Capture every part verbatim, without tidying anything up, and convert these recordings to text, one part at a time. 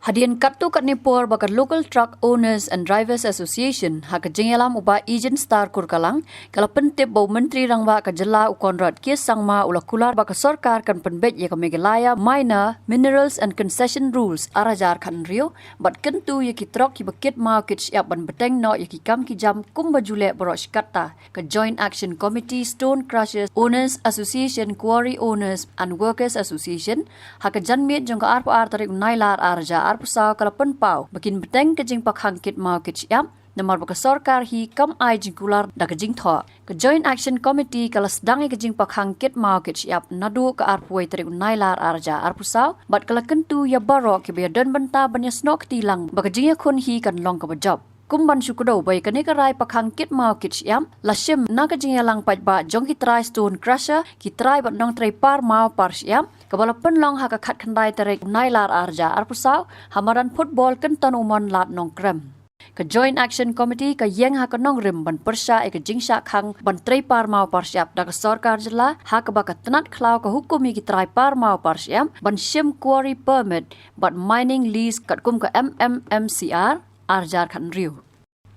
Hadien katto katne por ba ka Local Truck Owners and Drivers Association ha ka jingïalam u Bah Ejin Star Kurkalang ka la pyntip ba u Myntri Rangbah ka jylla u Conrad K Sangma u la kular ba ka sorkar kan pynbeit ïa ka Meghalaya Minor Minerals and Concession Rules ar hajar khathynriew bad kyntu ïa ki trok kiba kit maw kit shyiap ban bteng noh ïa ki kam ki jam kumba ju leh baroh shi katta. Ka Joint Action Committee, Stone Crushers Owners Association, Quarry Owners and Workers Association, ha ka janmiet jong ka arphew ar tarik u Nailar ar hajar arphew saw ka la pynpaw ba kin bteng ka jingpakhang kit maw kit shyiap namar ba ka sorkar hi kam ai jingkular da ka jingthoh. Ka Joint Action Committee ka la sdang ïa ka jingpakhang kit maw kit shyiap naduh ka arphew wei tarik u Nailar ar hajar arphew saw bad ka la kyntu ïa baroh kiba ïadon bynta ban ïasnoh kti lang ba ka jingïakhun hi kan long kaba jop. Kum ban shu kdew ba ïa kane ka rai pakhang kit maw kit shyiap la shim na ka jingïalang paidbah jong ki trai stone crusher, ki trai bad nongtrei par maw par shyiap, kaba la pynlong ha ka khatkhyndai tarik u Nailar ar hajar arphew saw ha madan football Kynton Umon Lad Nongkrem. Ka Joint Action Committee ka ïeng ha ka nongrim ban pyrshah ïa ka jingshah khang ban trei par maw par shyiap da ka sorkar jylla ha kaba ka tnat khlaw ka hukum ïa ki trai par maw par shyiap ban shim quarry permit bad mining lease katkum ka M M M C R ar hajar khathynriew.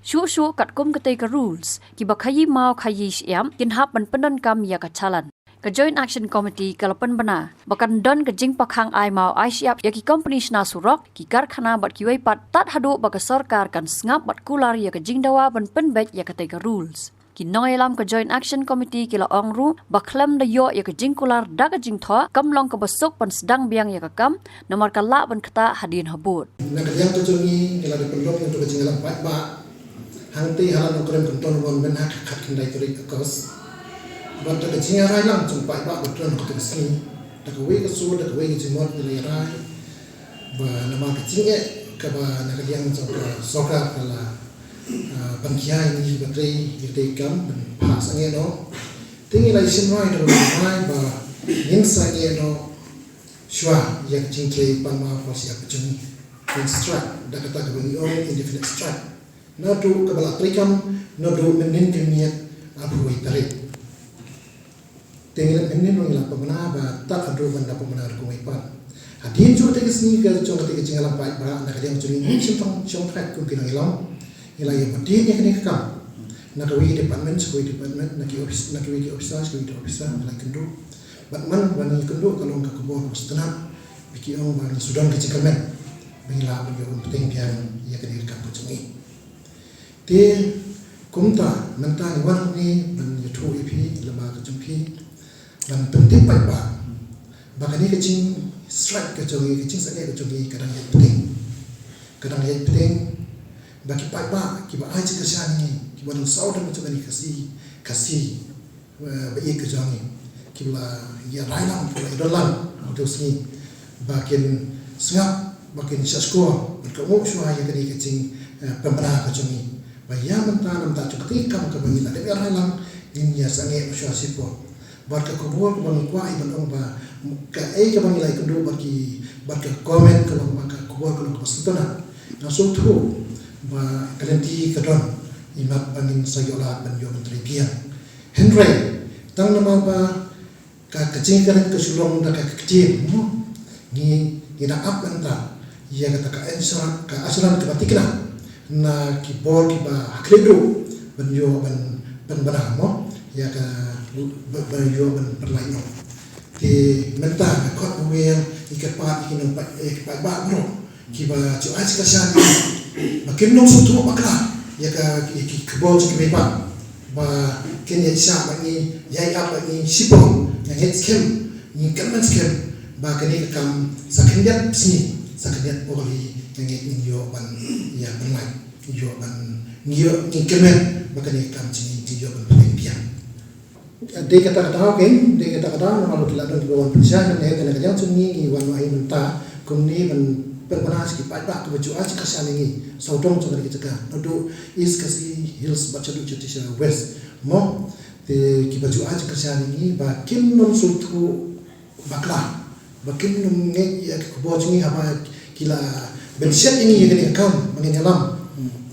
Shuh shuh katkum katei ka rules, kiba khaïi maw khaïi shyiap kin hap ban pyndonkam ïa ka challan. Ka Joint Action Committee ka la pynbna ba kan don ka jingpakhang ai maw ai shyiap ïa ki kompani shna surok, ki karkhana bad kiwei pat tad haduh ba ka sorkar kan sngap bad kular ïa ka jingdawa ban pynbeit ïa katei ka rules. Ki nongïalam ka Joint Action Committee ki la ong ruh ba khlem da ïoh ïa ka jingkular da ka jingthoh kam long kaba suk ban sdang biang ïa ka kam namar ka lah ban ktah hadien habud. Na ka liang ka jong ngi ngi la dep pynlong ïa ka jingïalang paidbah hangtei ha Lad Nongkrem Kynton Umon mynha ka khatkhyndai tarik August. Bad da ka jingïarai lang jong paidbah ba don ha kata ka sngi, da kawei ka sur da kawei ka jingmut ngi la ïarai ba namar ka jingeh kaba na ka liang jong ka sorkar ka la, ah, pynkhia ïa ngi ba trei ïa katei ka kam ban phah sangeh noh. Te ngi la ïashim rai da kawei ka rai ba ngin sangeh noh shuwa ïa ka jingtrei par maw par shyiap ka jong ngi. Ngin strike da kata kaba ngi ong indefinite strike. Naduh kaba la treikam naduh mynhynnin ka miet arphew wei tarik. Te ngi la mynhynnin ngi la pynbna ba tad haduh ban da pynbna ruh kawei pat. Hadien jong katei ka sngi ka jong katei ka jingïalang paidbah na ka liang jong ngi ngim shym tang shong thait kum ki nongïalam. Ngi la ïa bud ïa kane ka kam na kawei ka department sha kawei department, na ki office, na kiwei ki officer sha kiwei ki officer, ngi la ïakynduh. Bad man ba ngi ïakynduh ka long ka khubor kaba sngewtynnat ba ki ong ba ngi shu don ka jingkyrmen ba ngi lah ban ïoh ban bteng biang ïa kane ka kam ka jong ngi. Te kumta mynta ngi wan hangne ban ïathuh ïa phi lyngba ka jong phi ban pyntip paidbah ba kane ka jingstrike ka jong ngi, ka jingsangeh ka jong ngi ka dang ïaid bteng. Ka dang ïaid bteng ba ki paidbah kiba ai jingkyrshan ïa ngi, kiba dang sawdong ka jong kane ka Khasi, Khasi, eh, ba ïeit ka jong ngi, kiba la ïa rai lang, kiba la ïa don lang ha kato ka sngi, ba kin sngap, ba kin shahshkor, ba kin kohnguh shuwa ïa kane ka jing, eh, pynbna ka jong ngi. Ba ïa mynta na bynta jong katei ka kam kaba ngi la dep ïa rai lang, ngin ïa sangeh shuwa shipor. Bad ka khubor kaba ngi kwah ïa ban ong ba kaei kaba ngi la ïakynduh bad ki, bad ka government ka long ba ka khubor ka long kaba sngewtynnat. Nga sngewthuh ba ka lynti ka don, imat ba ngin sa ïoh lad ban ïoh ban trei biang. Hynrei tang namar ba ka, ka jingkren ka shu long da ka ktien, mo. Ngi, ngi dang ap mynta ïa kata ka assurance, ka assurance kaba thikna na ki bor kiba ha khlieh duh ban ïoh ban, ban pynbna, mo, ïa ka, ba, ban ïoh ban pynlait noh. Te mynta nga khot ban wer ïa ki paidbah, ïa ki nongpaid, ïa ki paidbah baroh kiba ju ai jingkyrshan ïa ngi ba kin nym sngewthuh bakla ïa ka, ïa ki khubor jong ki paidbah ba kin ïa shah bad ngi, ïa ïap bad ngi shipor. Nga ngeit skhem, ngi kyrmen skhem ba kane ka kam sa khyndiat sngi, sa khyndiat por hi nga ngeit ngin ïoh ban ïa pynlait, ïoh ban, ngi ïoh, ngi kyrmen ba kane ka kam jong ngi ngi ïoh ban pynlait biang. Dei kata ka daw, keiñ, dei kata ka daw namar ba ki la don kiba wan pynshai, mynne ka, na ka liang jong ngi ngi wan noh hi mynta kumne ban pynbna sha ki paidbah kiba ju ai jingkyrshan ïa ngi sawdong jong kane ka jaka, naduh East Khasi Hills bad shaduh shatei sha West, mo. Te kiba ju ai jingkyrshan ïa ngi ba kin nym sngewthuh bakla, ba kin nym ngeit ïa ki khubor jong ngi haba ki la pynshet ïa ngi ïa kane ka kam ba ngin ïalam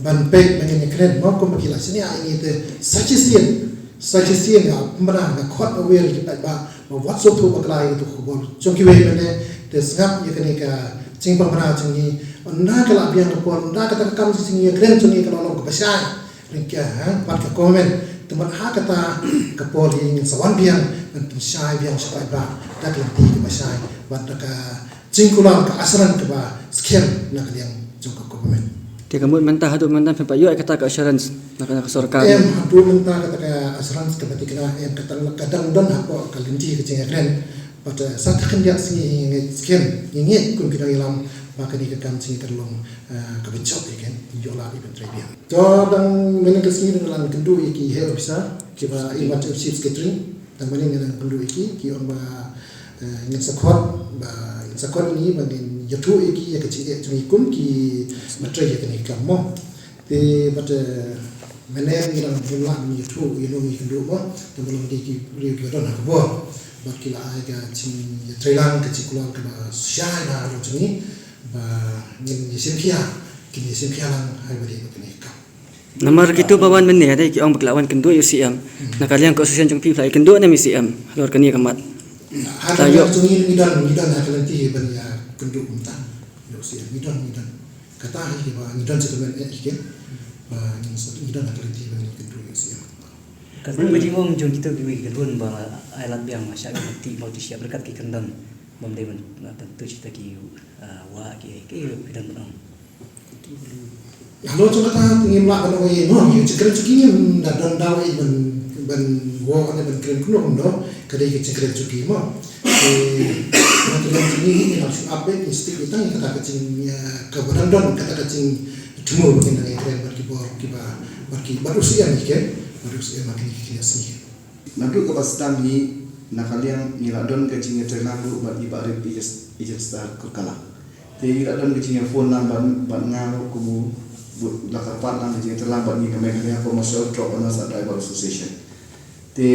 ban peit ba ngin ïakren, mo, kumba ki la shaniah ïa ngi. Te sa shisien, sa shisien nga pynbna, nga khot ban wer ïa ki paidbah ba wat sngewthuh bakla ïa kato ka khubor jong kiwei mynne. Te sngap ïa kane ka Jingpang bra jong ngi, ynda ka la biang ka por, ynda kata ka kam jong ngi, ka kren jong ngi ka la long kaba shai. Ryngkat ha, bad ka comment, te bad ha kata ka por hi ngin sa wan biang, ngin pynshai biang shaphang ba, da ka lynti kaba shai, bad da ka jingkular ka assurance kaba skhem na ka liang jong ka government. Te ka mut mynta haduh mynta phi pat ïoh kata ka assurance na ka, na ka sorkar. Em, haduh mynta kata ka assurance kaba thikna, em, ka dang, ka dang don hapoh ka lynti ka jingkren. Bad, eh, sa ta khyndiat sngi ngi ngeit skhem, ngi ngeit kum ki nongïalam ba kane ka kam jong ngi kan long, eh, kaba jop ïa ka, ïoh lad ïa ban trei biang. To dang mynne ka sngi dang ngi la kynduh ïa ki head officer kiba i mat chief secretary, dang mynne ngi la kynduh ïa ki, ki ong ba, eh, ngin sa khot, ba ngin sa khot ïa ngi ba ngin ïathuh ïa ki ïa ka jingeh jong ngi kum kiba trei ïa kane ka kam mo. Te bad, eh, mynne ngi dang, ngim lah ban ïathuh ïa no ngi kynduh mo, te mynne ki, ki briew kiba don ha ka bor. Bad ki la ai ka jingïatreilang, ka jingkular kaba shai na ka bor jong ngi, ba ngin ïa shim khia, kin ïa shim khia lang ha kaba ïadei bad kane ka kam. Namar kito ba wan mynne de ki ong ba ki la wan kynduh ïa u C M. Hmm. Na ka liang ka association jong phi phi la ïa kynduh ne ïa u C M halor kane ka mat? Ha ka liang jong ngi, ngi don, ngi don ha ka lynti ban ïa kynduh kumta ïa u C M, ngi don, ngi don. Kata hi ba ngi don settlement eh hi ke. Ba ngi sa, ngi don ha ka lynti ba ngi kynduh ïa u C M. Ka dei ba jingong jong kito kiwei ki khun ba ai lad biang sha ka kti ba u ti sha berkat ki kyndon bym dei ban, ban tu sha ki, ah, wa ki, ki, ki don ban ong. Halor jong kata ngim lah ban ong ei mo, ïa ka jingkren jong ki ngim da don daw ei ban, ban wan ne ban kren kumno kumno, ka dei ka jingkren jong ki mo. Te, na ka liang jong ngi, ngi nang shu update, ngi stick ïa tang ïa kata ka jing, ïa kaba dang don, kata ka jingthmu ba ngin nang ïakren bad ki bor kiba, bad ki, bad u C M hi ke, bad u C M ha kine ki khyndiat sngi. Naduh kaba sdang hi, na ka liang ngi la don ka jingïatreilang ruh bad i Bah Rep Ijaz-, Ijazstar Kurkalang. Te i la don ka jingïaphone lang bad, bad nga ruh kum u, bad la kyrpad lang ka jingïatreilang bad ngi ka Meghalaya Commercial Truck Owners and Driver Association. Te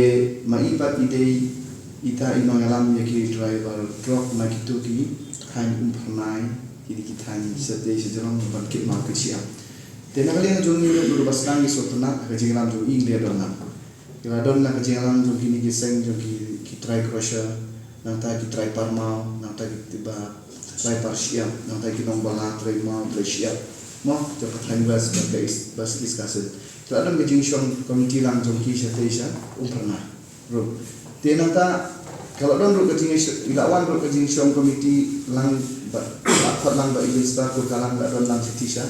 ma i pat i dei ita i nongïalam ïa ki driver truck na kito ki thaiñ Umphyrnai, kine ki thaiñ shatei shajrong ban kit maw kit shyiap. Te na ka liang jong ngi ruh naduh ba sdang i sngewtynnat ha ka jingïalam jong i ngi la don lang. Ngi la don na ka jingïalang jong kine ki seng jong ki, ki trai crusher, nangta ki trai par maw, nangta ki, kiba trai par shyiap, nangta ki nongbylla trai maw trai shyiap. Mo, jong ka thaiñ West bad ka East, bad East Khasi Hills. Ki la don ka jingshong committee lang jong ki shatei sha Umphyrnai ruh. Te nangta ka la don ruh ka jingsh-, i la wan ruh ka jingshong committee lang bad, la khot lang bad Ijazstar Kurkalang, la don lang shatei sha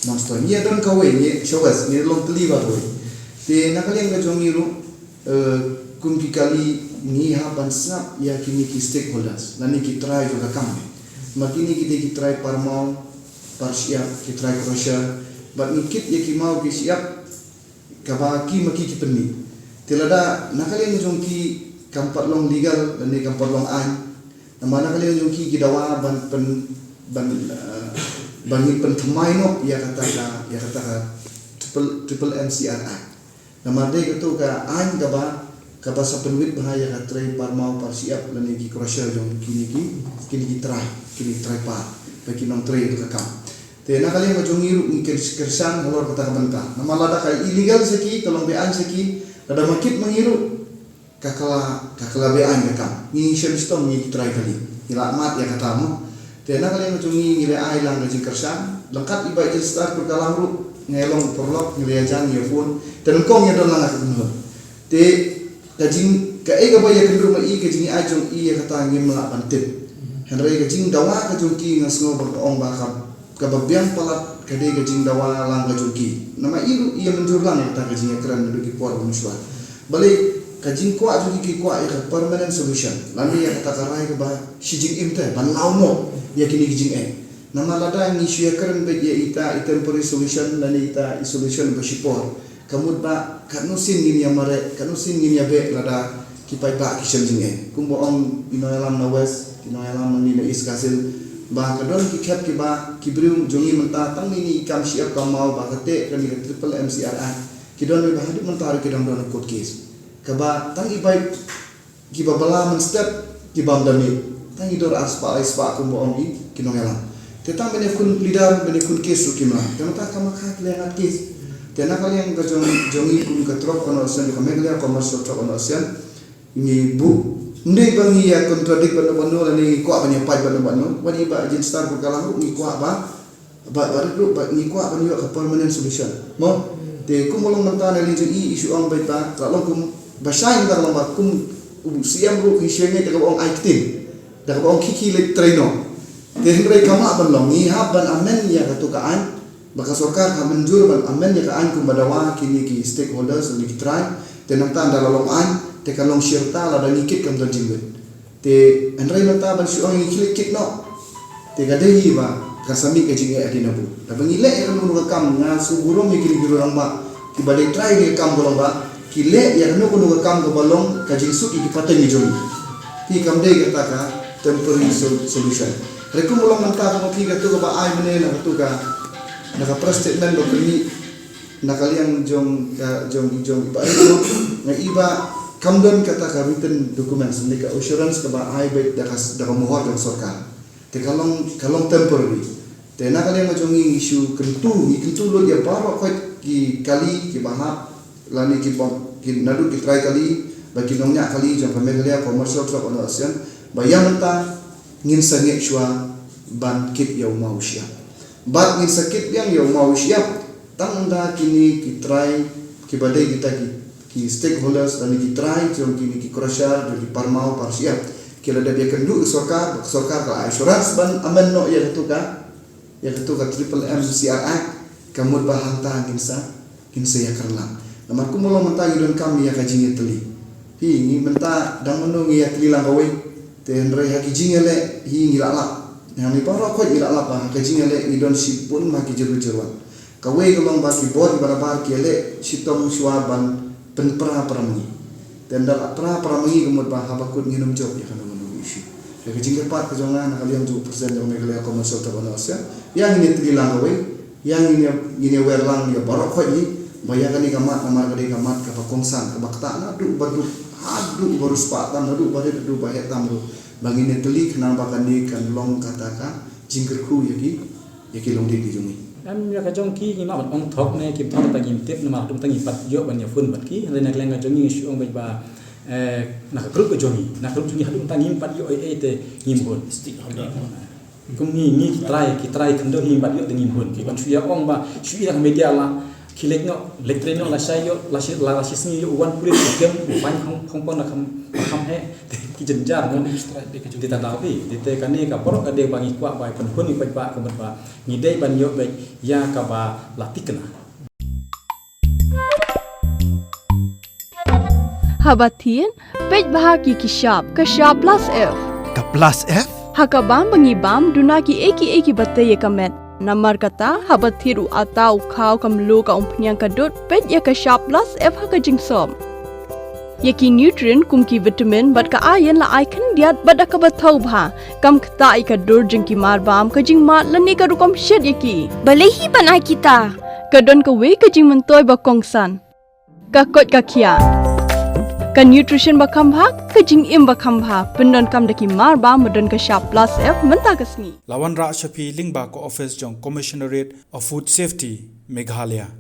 Nongstoiñ. Ngi ïa don kawei, ngi sha West, ngi long tylli ba kawei. Te na ka liang ka jong ngi ruh, eh, kum ki kali ngi hap ban sngap ïa kine ki stakeholders lane ki trai jong ka kam. Ma kine ki dei ki trai par maw, par shyiap, ki trai crusher, bad ngi kit ïa ki maw ki shyiap kaba ki ma ki ki pynmih. Te lada na ka liang jong ki kam pat long legal lane kam pat long aiñ, namar na ka liang jong ki ki dawa ban pyn, ban, eh, ban ngin pynthymmai noh ïa kata ka, ïa kata ka triple, triple M C R Act. Namar dei kato ka aiñ kaba, kaba sa pynwit bha ïa ka trai par maw par shyiap lane ki crusher jong kine ki, kine ki trai, kine ki trai par, ba ki nongtrei ïa ka kam. Te na ka liang ka jong ngi ruh ngi kyr-, kyrshan halor kata ka bynta. Namar lada ka illegal sha ki, ka long be-aiñ sha ki, lada ma kit ma ngi ruh, ka kylla, ka kylla be-aiñ ka kam. Ngi shem shitom ngi ki trai kali. Ngi la mad ïa kata mo. Te na ka liang ka jong ngi ngi la ai lang ka jingkyrshan. Lyngkhat i Bah Ijazstar Kurkalang ruh, nga long u paralok, ngi la ïajan, ngi ïa phone. Te nyngkong ngi don lang ha ka kynhun. Te ka jing, kaei kaba ïa kynduh ma i, ka jingïaid jong i ïa kata ngim lah ban tip. Hynrei ka jingdawa ka jong ki nga sngew ba ka ong ba ka, kaba biang palat ka dei ka jingdawa lang ka jong ki. Namar i ruh i ïa mynjur lang ïa kata ka jingïakren naduh ki por mynshuwa. Balei ka jingkwah jong ki, ki kwah ïa ka permanent solution lane ïa kata ka rai kaba shi jingim te ban law noh ïa kine ki jingeh. Namar lada ngi shu ïakren beit ïa ita i temporary solution lane ita i solution ba shipor, ka mut ba katno sien ngin ïa mareh, katno sien ngin ïa beh lada ki paidbah ki shem jingeh. Kumba ong i nongïalam na West, i nongïalam nangne na East Khasi Hills, ba ka don ki khep kiba ki briew jong ngi mynta tang ine i kam shyiap kam maw ba ka teh kane ka triple M C R Act, ki don ba haduh mynta ruh ki dang don ha court case. Kaba tang i bai kiba bylla mynstep ki bam da miet. Tang i dor ar spah lai spah kumba ong i ki nongïalam. Te tang ban ïakhun pleader, ban ïakhun case ruh kim lah. Te mynta ka ma kha ki la ngat case. Te na ka liang ka jong, jong ngi kum ka Truck Owners Association, ka Meghalaya Commercial Truck Owners Association, ngi buh Ym dei ba ngi ïa contradict bad no bad no lane ngi kwah ban ïa pait bad no bad no. Wat i Bah Jingstar Purkalang ruh ngi kwah ba, ba, ba ruh ba ngi kwah ban ïoh ka permanent solution. Mo, te kum u long mynta na liang jong i, i shu ong beit ba la long kum ba shai mynta ka long ba kum u Siem ruh i shu ngeit da kaba ong ai ktien, da kaba ong khie khie leit trei noh. Te hynrei kam lah ban long, ngi hap ban amend ïa katu ka aiñ. Ba ka sorkar ka mynjur ban amend ïa ka aiñ kumba dawa kine ki stakeholders ne ki trai. Te nangta ynda la long aiñ te ka long shirta, lada ngi kit kam don jingwit. Te hynrei nangta ban shu ong ngi khie leit kit noh, te ka dei hi ba kan sa mih ka jingeh hadien nabud. Lada ngi leh ïa kano kano ka kam, nga sngewburom ïa kine ki rangbah kiba dei trai ïa ka kam ba long ba ki leh ïa kano kano ka kam kaba long ka jingsuk ïa ki pateng jong ngi. Hi kam dei kata ka temporary sol-, solution. Hynrei kum u long mynta kumba phi katu kaba ai mynne na katu ka, na ka press statement ba pynmih na ka liang jong ka, jong, jong i Bah Rit, nga i ba kam don kata ka written documents ne ka assurance kaba ai beit da ka, da ka mohor jong sorkar. Te ka long, ka long temporary. Te na ka liang jong ngi ngi shu kyntu, ngi kyntu lut ïa baroh khoit ki kali kiba hap lane ki bym, ki naduh ki trai kali bad ki nongñiah kali jong ka Meghalaya Commercial Club Association, ba ïa mynta ngin sa ngeit shuwa ban kit ïa u maw u shyiap. Bad ngin sa kit biang ïa u maw u shyiap tang ynda kine ki trai kiba dei kita ki, ki stakeholders lane ki trai jong kine ki crusher, jong ki parmaw parshyiap, ki la dep ïakynduh ïa ka sorkar, ka sorkar ka la ai assurance ban amend noh ïa katu ka, ïa katu ka Triple M C R Act, ka mut ba hangta ngin sa, ngin sa ïakren lang. Namar kum u long mynta ngi donkam ïa ka jingïatylli. Hi, ngi mynta dang mano ngi ïatylli lang kawei. Te hynrei ha ki jingïaleh hi ngi lah lap. Hangne baroh khoit ngi lah lap ba ha ka jingïaleh ngi don shibun ma ki jyrwit jyrwan. Kawei ka long ba ki bor kiba nabar ki ïaleh shitom shuwa ban pynpra pra ma ngi. Te ynda la pra pra ma ngi ka mut ba haba kut ngin ym jop ïa kano kano ka issue. Ïa ka jingkyrpad ka jong nga na ka liang jong u President jong Meghalaya Commercial Club Association, ïa ngin ïatylli lang kawei, ïa ngin ïa, ngin ïawer lang ïa baroh khoit ngi ba ïa kane ka mat namar ka dei ka mat kaba kongsan, kaba ktah naduh ba duk haduh ba riewspah tam, naduh ba rit haduh ba heh tam ruh, ba ngin ïatylli khnang ba kane kan long kata ka jingkyrkhu ïa ki, ïa ki longdien ki jong ngi. Em, ïa ka jong ki ngi map ban ong thok ne kim thok ta ngim tip namar haduh mynta ngi pat ïoh ban ïa phone bad ki. Hynrei na ka liang ka jong ngi ngi shu ong beit ba, eh, na ka group ka jong ngi, na ka group jong ngi haduh mynta ngim pat ïoh ei ei te ngim hun. Kum ngi, ngi ki trai, ki trai khyndew hi ngim pat ïoh te ngim hun. Ki ban shu ïa ong ba shu ïa ka media la khie leit noh, leit trei noh, la shai ïoh, la shi, la, la shi sngi ïoh u wan pulit u kem u fine khong, khong pon na kham, kham heh. Ki jynjar mo. Te ta daw hi, te, te kane ka baroh ka dei ba ngi kwah ba pynhun ïa paidbah ka mut ba ngi dei ban ïoh beit ïa kaba la thikna. Haba thied, peit bha ki ki shap, ka shap plus F. Ka plus F? Ha ka bam ba ngi bam, duna kiei kiei kiba tei ïa ka met. Namar kata, haba thied u atta, u khaw, ka mluh, ka umphniang, ka dud, peit ïa ka shap plus F ha ka jingsop. Ïa ki nutrient kum ki vitamin bad ka iron la ai khyndiat bad da kaba thaw bha. Kam ktah ïa ka dur jong ki marbam, ka jingmad lane ka rukom shet ïa ki. Balei hi ban ai kita? Ka don kawei ka jingmyntoi ba kongsan. Ka koit ka khiah. Ka nutrition ba kham bha, ka jingim ba kham bha. Pyndonkam da ki marbam ba don ka shap plus F mynta ka sngi. La wanrah sha phi lyngba ka office jong Commissionerate of Food Safety, Meghalaya.